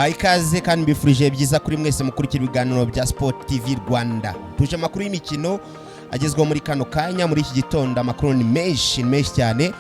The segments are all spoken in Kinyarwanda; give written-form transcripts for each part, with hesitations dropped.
Mbahaye ikaze kandi mbifurije byiza kuri mwese mukurikira ibiganiro bya Sport TV Rwanda. Tuje amakuru y'imikino agezweho muri kano kanya, muri iki gitondo. Amakuru ni menshi, ni menshi cyane.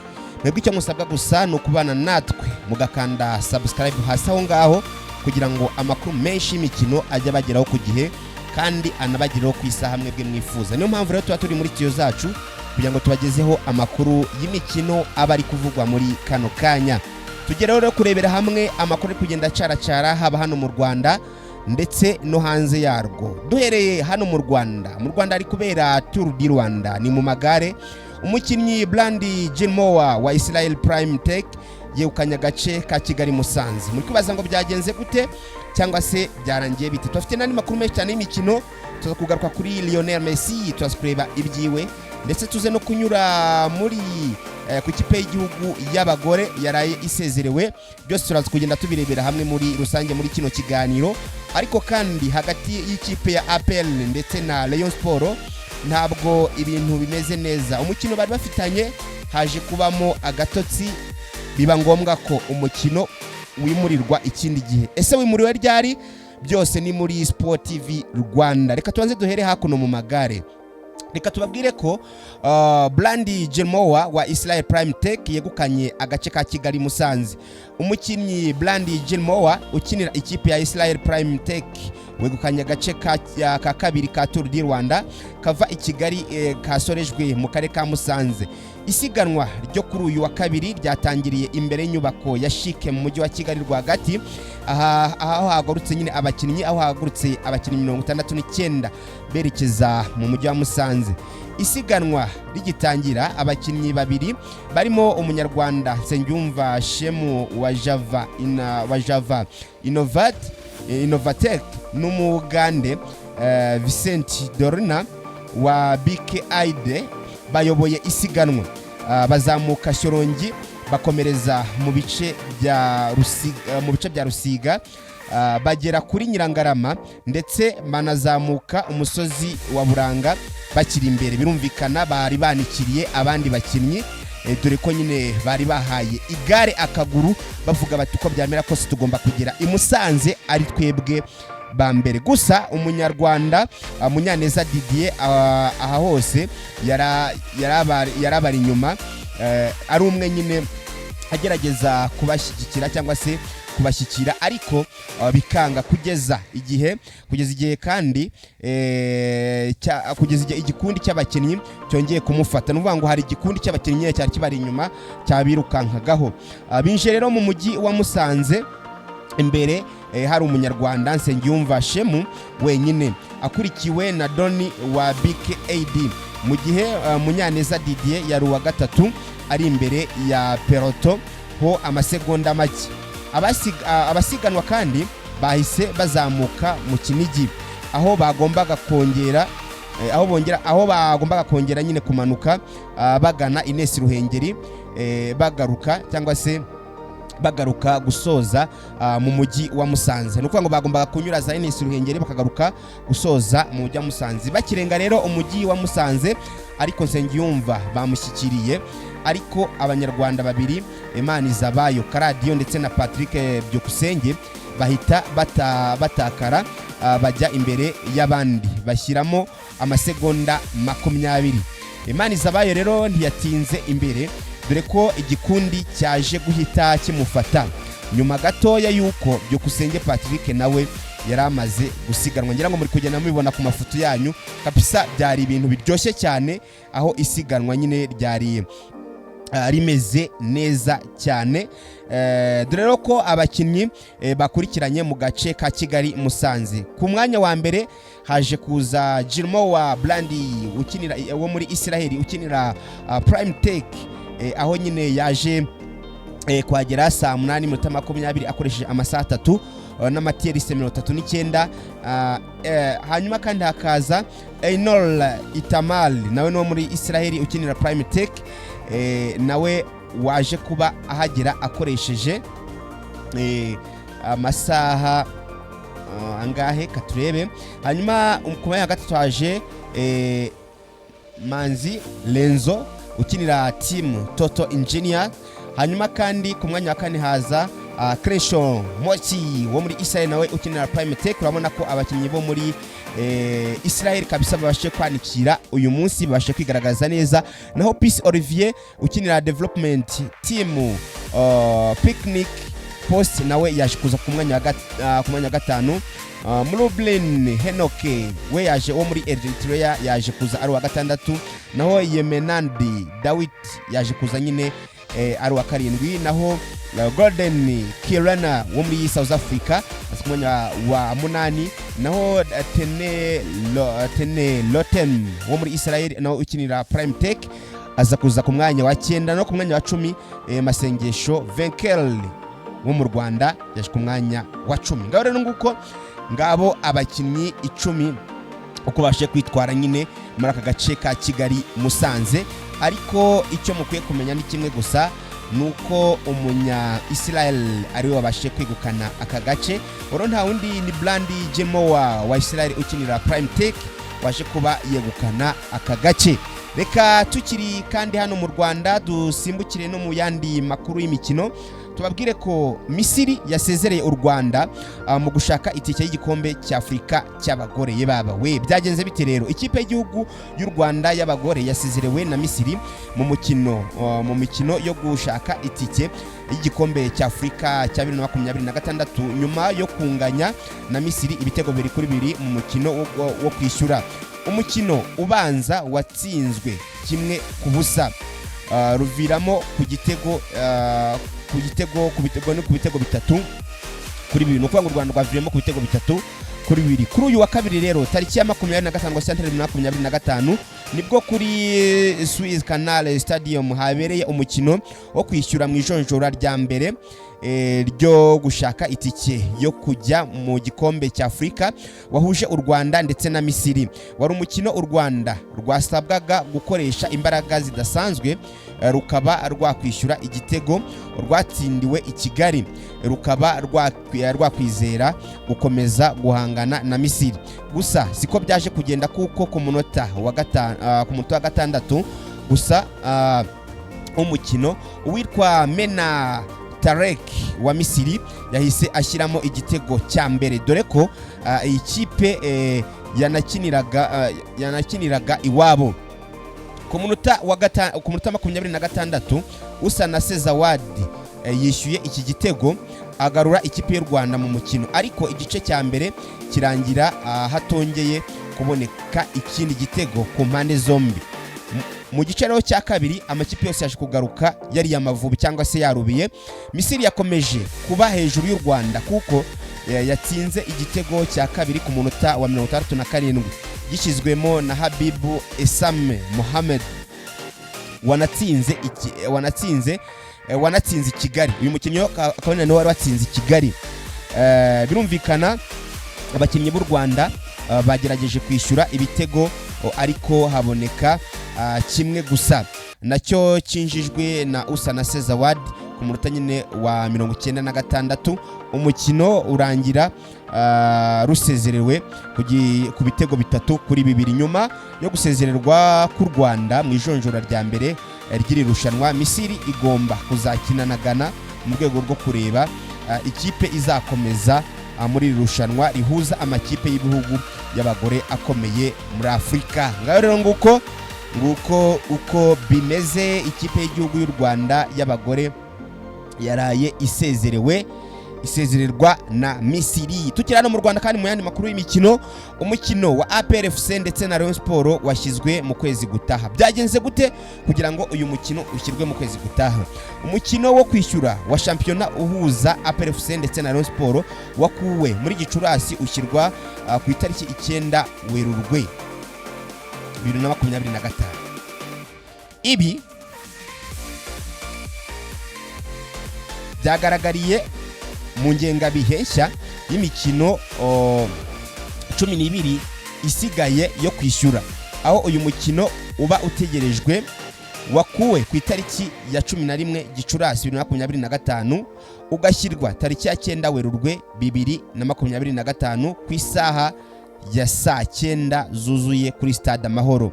Mwebwe icyo musabwa gusa ni ukubana natwe mugakanda subscribe hasi aho ngaho, kugira ngo amakuru menshi y'imikino ajye abageraho ku gihe kandi anabageraho ku isaha mwebwe mwifuza. Niyo mpamvu rero tuba turi muri tiyo zacu kugira ngo tubagezeho amakuru y'imikino aba ari kuvugwa muri kano kanya. Tugeraho rero kurebera hamwe amakuru ari kugenda acaracara, haba hano mu Rwanda ndetse no hanze yarwo. Duhereye hano mu Rwanda, mu Rwanda hari kubera Tour du Rwanda, ni mu magare. Umukinnyi Blandi Gilmour wa Israel Prime Tech yegukanye agace ka Kigali Musanze. Muri kwibaza ngo byagenze gute cyangwa se byarangiye bite? Tubafite n'andi makuru menshi cyane y'imikino. Tuza kugaruka kuri Lionel Messi, tuza kureba ibyiwe, ndetse tuze no kunyura muri ku ikipe y'igihugu y'abagore yaraye isezerewe. Byose turaza kugenda tubirebera hamwe muri rusange muri kino kiganiro. Ariko kandi hagati y'ikipe ya APR ndetse na Rayon Sport ntabwo ibintu bimeze neza. Umukino bari bafitanye haje kubamo agatotsi, biba ngombwa ko umukino wimurirwa ikindi gihe. Ese wimuriwe ryari? Byose ni muri Sport TV Rwanda. Reka tubanze duhere hakuno mu magare. Reka tubabwire ko Blandi Gilmour wa Israel Prime Tech yegukanye agace ka Kigali Musanze. Umukinnyi Blandi Gilmour ukinira ikipe ya Israel Prime Tech wegukanye agace ka kabiri ka Tour du Rwanda kava i Kigali kasorejwe mu karere ka Musanze. Isiganwa ryo kuri uyu wa kabiri ryatangiriye imbere y'inyubako ya CHIC mu mujyi wa Kigali rwagati, aha aho hagurutse nyine abakinnyi, aho hagurutse abakinnyi 69 berekeza mu mujyi wa Musanze. Isiganwa rigitangira, abakinnyi babiri barimo Umunyarwanda Nsengiyumva Shemu wa Java wa Java Innovatec n'Umugande Vincent Dorina wa BKID bayoboye isiganwa. Bazamuka Shyorongi, bakomereza mu bice bya Rusiga, bagera kuri Nyirangarama, ndetse banazamuka umusozi wa Buranga bakiri imbere. Birumvikana bari banikiriye abandi bakinnyi, dore ko nyine bari bahaye igare akaguru, bavuga bati: "Uko byamera kose tugomba kugera i Musanze ari twebwe ba mbere." Gusa Umunyarwanda Munyaneza Didier aha hose yarabari inyuma, ari umwe nyine agerageza kubashyigikira cyangwa se kubashyikira, ariko bikanga kugeza igihe kandi kugeza igihe igikundi cy'abakinnyi cyongeye kumufata. Ni ukuvuga ngo hari igikundi cy'abakinnyi cyari kibari inyuma cyabirukankagaho. Binjiye rero mu mujyi wa Musanze, imbere hari Umunyarwanda Nsengiyumva Shemu wenyine, akurikiwe na Doni wa BKAD, mu gihe Munyaneza Didier yari uwa gatatu, ari imbere ya peloton ho amasegonda make. Abasiganwa kandi bahise bazamuka mu Kinigi, aho bagombaga kongera aho bagombaga kongera nyine kumanuka bagana Ines Ruhengeri, bagaruka cyangwa se bagaruka gusoza mu mujyi wa Musanze. Ni ukuvuga ngo bagombaga kunyura za Ines Ruhengeri, bakagaruka gusoza mu mujyi wa Musanze. Bakirenga rero umujyi wa Musanze, ariko Nsengiyumva bamushyikiriye, ariko Abanyarwanda babiri Imanizabayo Karadiyo ndetse na Patrick Byukusenge bahita batakara, bajya imbere y'abandi, bashyiramo amasegonda 20. Imanizabayo rero ntiyatinze imbere, dore ko igikundi cyaje guhita kimufata nyuma gatoya y'uko Byukusenge Patrick nawe yari amaze gusiganwa. Ngira ngo muri kugenda mubibona ku mafoto yanyu kabisa, byari ibintu biryoshye cyane, aho isiganwa nyine ryari rimeze neza cyane. Dore rero ko abakinnyi bakurikiranye mu gace ka Kigali Musanze: ku mwanya wa mbere haje kuza Jirmo wa Blandi ukinira wo muri Israel ukinira Prime Tech, aho nyine yaje kuhagera saa 8:20 akoresheje amasaha 3 n'amatiyerisi 39. Hanyuma kandi hakaza Einol Itamal, nawe ni wo muri Israel ukinira Prime Tech, nawe waje kuba ahagera akoresheje amasaha angahe? Katurebe. Hanyuma ku mwanya wa gatatu haje Manzi Lenzo ukinira team Total Engineer. Hanyuma kandi ku mwanya wa kane haza Crenshaw Mochi wo muri Israel nawe ukinira Prime Tech. Urabona ko abakinnyi bo muri Israel kabisa babashe kwanikira uyu munsi, babashe kwigaragaza neza. Naho Peace Olivier ukinira Development Team Picnic Post nawe yaje kuza ku mwanya wa gatanu. Mulubrhan Henoke we yaje wo muri Eritrea, yaje kuza ari uwa gatandatu. Naho Yemenandi Dawit yaje kuza nyine ari uwa karindwi. Naho Golden Kirana wo muri South Africa aza ku mwanya wa munani. Naho Tene Lotem wo muri Israel nawe ukinira Prime Tech aza kuza ku mwanya wa cyenda. No ku mwanya wa 10, Masengesho Venkel wo mu Rwanda yaje ku mwanya wa 10. Ngaho rero nguko, ngabo abakinnyi 10 uko babashe kwitwara nyine muri aka gace ka Kigali Musanze. Ariko icyo mukwiye kumenya ni kimwe gusa, ni uko umunya Israel ariwe wabashe kwegukana aka gace. Uro nta wundi ni Brandi Jemoa wa Israel ukinira Prime Tech waje kuba yegukana aka gace. Reka tukiri kandi hano mu Rwanda, dusimbukire no mu yandi makuru y'imikino, tubabwire ko Misiri yasezereye u Rwanda mu gushaka itike y'igikombe cy'Afurika cy'abagore. Ye baba we, byagenze bite rero? Ikipe y'igihugu y'u Rwanda y'abagore yasezerewe na Misiri mu mikino yo gushaka itike y'igikombe cy'Afurika cya 2026, nyuma yo kunganya na Misiri ibitego 2-2 mu mukino wo kwishyura. Umukino ubanza watsinzwe 1-0, ruviramo ku gitego ku bitego no ku bitego 3-2. Ni ukuvuga ngo u Rwanda rwaviriyemo ku bitego 3-2. Kuri uyu wa kabiri rero, tariki ya 25 Gashyantare 2025, nibwo kuri Suez Canal Stadium habereye umukino wo kwishyura mu ijonjora rya mbere ryo gushaka itike yo kujya mu gikombe cya Afurika, wahuje u Rwanda ndetse na Misiri. Wari umukino u Rwanda rwasabwaga gukoresha imbaraga zidasanzwe, rukaba rwakwishyura igitego rwatsindiwe i Kigali, rukaba rwakwizera gukomeza guhangana na Misiri. Gusa siko byaje kugenda, kuko ku munota wa gatandatu gusa umukino, uwitwa Mena Tarek wa Misiri yahise ashyiramo igitego cya mbere, dore ko iyi kipe yanakiniraga iwabo. Ku munota 26, usa na Sezawadi yishyuye iki gitego, agarura ikipe y'u Rwanda mu mukino, ariko igice cya mbere kirangira hatongeye kuboneka ikindi gitego ku mpande zombi. Mu gice rero cya kabiri, amakipe yose yaje kugaruka yariye Amavubi cyangwa se yarubiye. Misiri yakomeje kuba hejuru y'u Rwanda, kuko yatsinze igitego cya kabiri ku munota wa 67, gishyizwemo na Habibu Esame Mohamed wanatsinze i Kigali. Uyu mukinnyi akaba ari nawe wari watsinze i Kigali. Birumvikana abakinnyi b'u Rwanda bagerageje kwishyura ibitego, ariko haboneka kimwe gusa, nacyo cyinjijwe na Usanase Zawadi ku munota nyine wa 96. Umukino urangira rusezerewe ku bitego 3-2. Nyuma yo gusezererwa k'u Rwanda mu ijonjora rya mbere ry'iri rushanwa, Misiri igomba kuzakina na Ghana mu rwego rwo kureba ikipe izakomeza muri iri rushanwa rihuza amakipe y'ibihugu y'abagore akomeye muri Afurika. Ngaho rero nguko uko bimeze. Ikipe y'igihugu y'u Rwanda y'abagore yaraye isezerewe, isezererwa na Misiri. Tukiri hano mu Rwanda kandi, mu yandi makuru y'imikino, umukino wa APR FC ndetse na Rayon Sport washyizwe mu kwezi gutaha. Byagenze gute kugira ngo uyu mukino ushyirwe mu kwezi gutaha? Umukino wo kwishyura wa shampiyona uhuza APR FC ndetse na Rayon Sport wakuwe muri Gicurasi, ushyirwa ku itariki 9 Werurwe 2025. Ibi byagaragariye mu ngengabihe nshya y'imikino 12 isigaye yo kwishyura, aho uyu mukino uba utegerejwe wakuwe ku itariki ya 11 Gicurasi 2025, ugashyirwa tariki ya 9 Werurwe 2025 ku isaha ya saa 9 zuzuye kuri Stade Amahoro.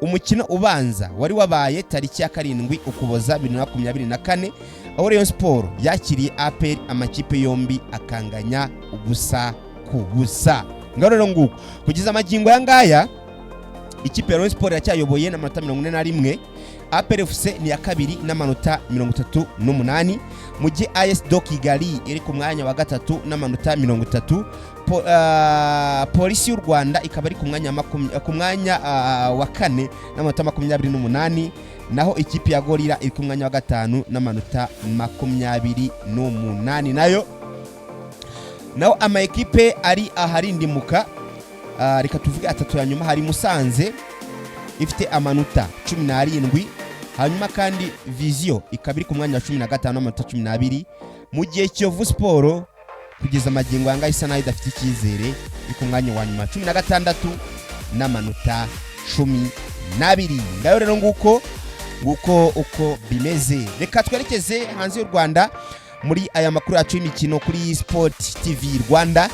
Umukino ubanza wari wabaye tariki ya 7 Ukuboza 2024. aho Rayon Sport yakiriye APR, amakipe yombi akanganya 0-0. Ngaho rero nguko, kugeza amagingo aya ngaya ikipe ya Rayon Sport iracyayoboye n'amanota 41, APR FC ni iya kabiri n'amanota 38, mu gihe AS do Kigali iri ku mwanya wa gatatu n'amanota 30. Polisi y'u Rwanda ikaba iri ku mwanya wa kane n'amanota 28, naho ikipe ya Gorilla iri ku mwanya wa gatanu n'amanota 28 nayo. Naho ama ekipe ari aharindimuka, reka tuvuge atatu ya nyuma, hari Musanze ifite amanota 17, hanyuma kandi Vision ikaba iri ku mwanya wa 15 n'amanota 12, mu gihe Kiyovu Sport kugeza amagingo aya ngaya isa naho idafite icyizere, iri ku mwanya wa nyuma, 16 n'amanota 12. Ngayo rero nguko nguko uko bimeze. Reka twerekeze hanze y'u Rwanda muri aya makuru yacu y'imikino kuri Sport TV Rwanda.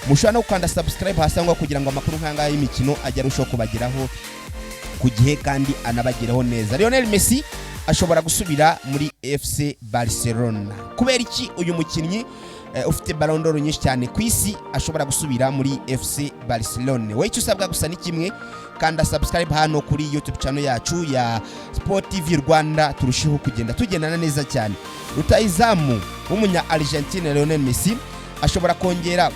Mushobora no gukanda subscribe hasi aho ngaho kugira ngo amakuru nk'aya ngaya y'imikino ajye arushaho kubageraho ku gihe kandi anabageraho neza. Lionel Messi ashobora gusubira muri FC Barcelona. Kubera iki uyu mukinnyi ufite Ballon d'Or nyinshi cyane ku isi ashobora gusubira muri FC Barcelona? Wowe icyo usabwa gusa ni kimwe: kanda subscribe hano kuri YouTube channel yacu ya Sport TV Rwanda, turusheho kugenda tugendana neza cyane. Rutahizamu w'umunya Argentine Lionel Messi ashobora kongera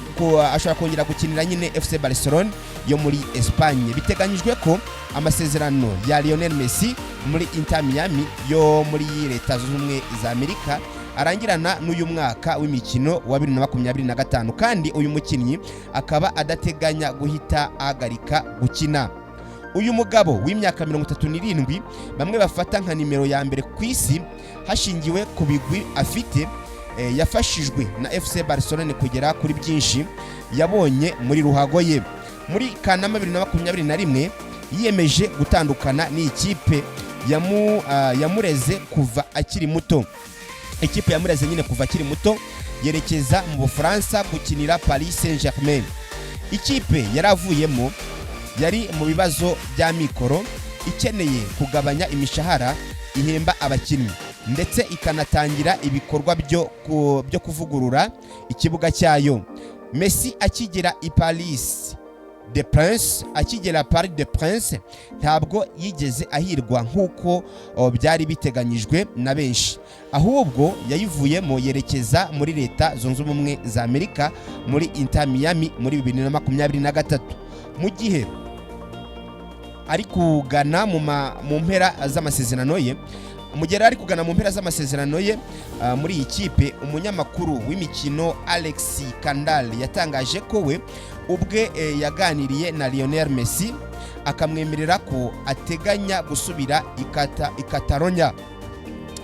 gukinira nyine FC Barcelona yo muri Espagne. Biteganyijwe ko amasezerano ya Lionel Messi muri Inter Miami yo muri Leta Zunze Ubumwe za Amerika arangirana n'uyu mwaka w'imikino wa 2025, kandi uyu mukinnyi akaba adateganya guhita ahagarika gukina. Uyu mugabo w'imyaka 37, bamwe bafata nka nimero ya mbere ku isi hashingiwe ku bigwi afite, yafashijwe na FC Barcelone kugera kuri byinshi yabonye muri ruhago ye. Muri Kanama 2021 yiyemeje gutandukana n'iyi kipe yamureze kuva akiri muto, ikipe yamureze nyine kuva akiri muto, yerekeza mu Bufaransa gukinira Paris Saint-Germain. Ikipe yari avuyemo yari mu bibazo bya mikoro, ikeneye kugabanya imishahara ihemba abakinnyi, ndetse ikanatangira ibikorwa byo kuvugurura ikibuga cyayo. Messi akigera i Paris de Prince, akigera Paris de Prince, ntabwo yigeze ahirwa nk'uko byari biteganyijwe na benshi, ahubwo yayivuyemo yerekeza muri Leta Zunze Ubumwe za Amerika muri Inter Miami muri 2023. Mu gihe ari kugana mu mpera z'amasezerano ye, mu gihe yari ari kugana mu mpera z'amasezerano ye muri iyi kipe, umunyamakuru w'imikino Alex Kandal yatangaje ko we ubwe yaganiriye na Lionel Messi, akamwemerera ko ateganya gusubira i Catalonia.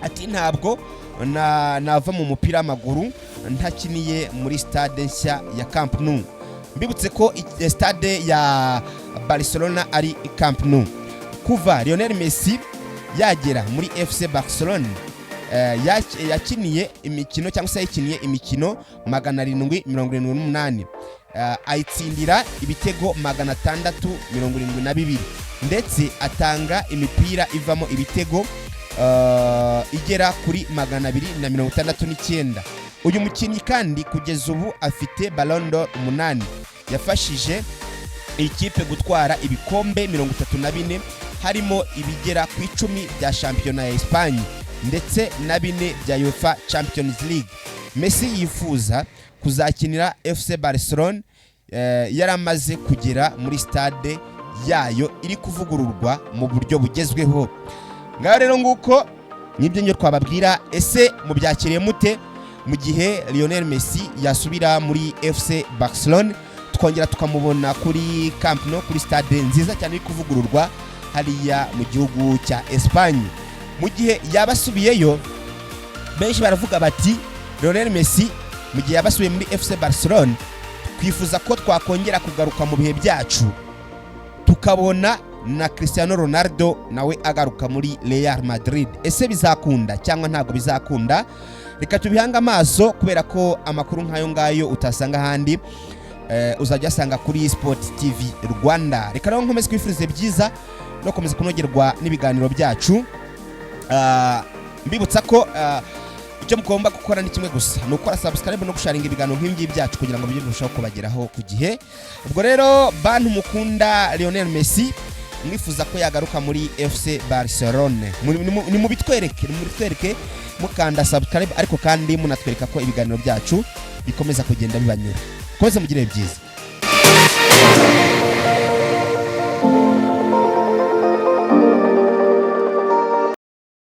Ati: "Ntabwo nava mu mupira w'amaguru ntakiniye muri stade nshya ya Camp Nou." Mbibutse ko stade ya Barcelona ari Camp Nou. Kuva Lionel Messi yagera muri FC Barcelona, yakiniye imikino cyangwa se yakiniye imikino 778, ayitsindira ibitego 672, ndetse atanga imipira ivamo ibitego igera kuri 269. Uyu mukinnyi kandi kugeza ubu afite Ballon d'Or 8. Yafashije ikipe gutwara ibikombe 34, harimo ibigera ku 10 bya shampiyona ya Espagne ndetse na bine bya UEFA Champions League. Messi yifuza kuzakinira FC Barcelone yaramaze kugera muri stade yayo iri kuvugururwa mu buryo bugezweho. Ngaho rero nguko nibyo njye twababwira. Ese mubyakiriye mute mu gihe Lionel Messi yasubira muri FC Barcelone, tukongera tukamubona kuri Camp Nou, kuri stade nziza cyane iri kuvugururwa hariya mu gihugu cya Espagne? Mu gihe yaba asubiyeyo, benshi baravuga bati: "Lionel Messi mu gihe yaba asubiye muri FC Barcelone, twifuza ko twakongera kugaruka mu bihe byacu, tukabona na Cristiano Ronaldo nawe agaruka muri Real Madrid." Ese bizakunda cyangwa ntabwo bizakunda? Reka tubihange amaso, kubera ko amakuru nk'ayo ngayo utasanga ahandi, uzajya asanga kuri Sport TV Rwanda. Reka rero nkomeze kwifuriza byiza no gukomeza kunogerwa n'ibiganiro byacu. Mbibutsa ko Icyo mugomba gukora ni kimwe gusa, ni ukora subscribe no gusharinga ibiganiro nk'ibi ngibi byacu kugira ngo bijye birushaho kubageraho ku gihe. Ubwo rero, bantu mukunda Lionel Messi, mwifuza ko yagaruka muri FC Barcelone, nimubitwereke mukanda subscribe, ariko kandi munatwereka ko ibiganiro byacu bikomeza kugenda bibanyura. Komeze mugire byiza.